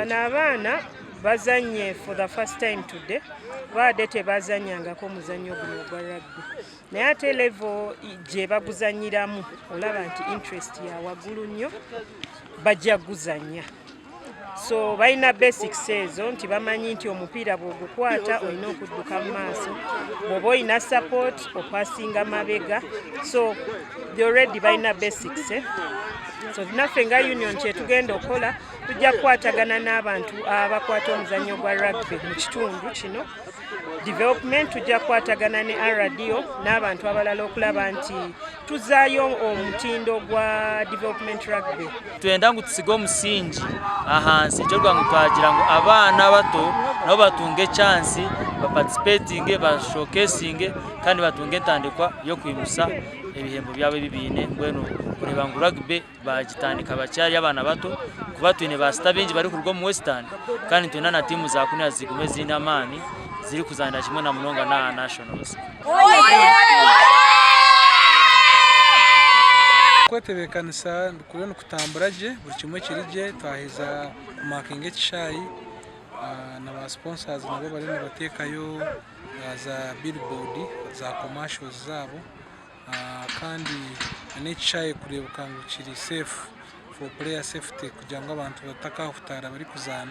Bano abaana bazanye for the first time today, baadde tebazanyangako omuzannyo guno ogwa rugby, naye ate level gye baguzanyiramu olaba nti interest ya waggulu nnyo, bajja guzanya. So balina basics ezo nti bamanyi nti omupiira bw'ogukwata olina okudduka mu maaso, bw'oba olina support opasinga mabega. So they already balina basics, eh? So naffe nga union kyetugenda okukola, tujja kukwatagana n'abantu abakwata omuzannyo gwa rugby mu kitundu kino development, tujja kukwatagana ne RDO n'abantu abalala okulaba nti tuzaayo omutindo gwa development rugby. Twenda ngu tusige omusingi ahansi ekyokugira ngu twagira ngu abaana bato nabo batunge echansi baparticipatinge, bashowcasinge kandi batunge entandikwa y'okwimusa ebihembo byabo ebi biine. Mbwenu kureeba ngu rugby bagitandika bakyari abaana bato, kuba twine ba star baingi barikuruga omu Western, kandi nitwenda na tiimu za kunu zigume ziine amaani zirikuzaanira kimwe na munonga n'aha nationals. Kwetebeekanisa kuriyo nikutambura gye, buri kimwe kiri gye. Twaheza kumakinga ekishaayi, na ba sponsors nabo bariyo nibateekayo za billboard za commercials zaabo, kandi n'ekishaayi kureebeka ngu kiri safe for player safety kugira ngu abantu batakahutaara barikuzaana.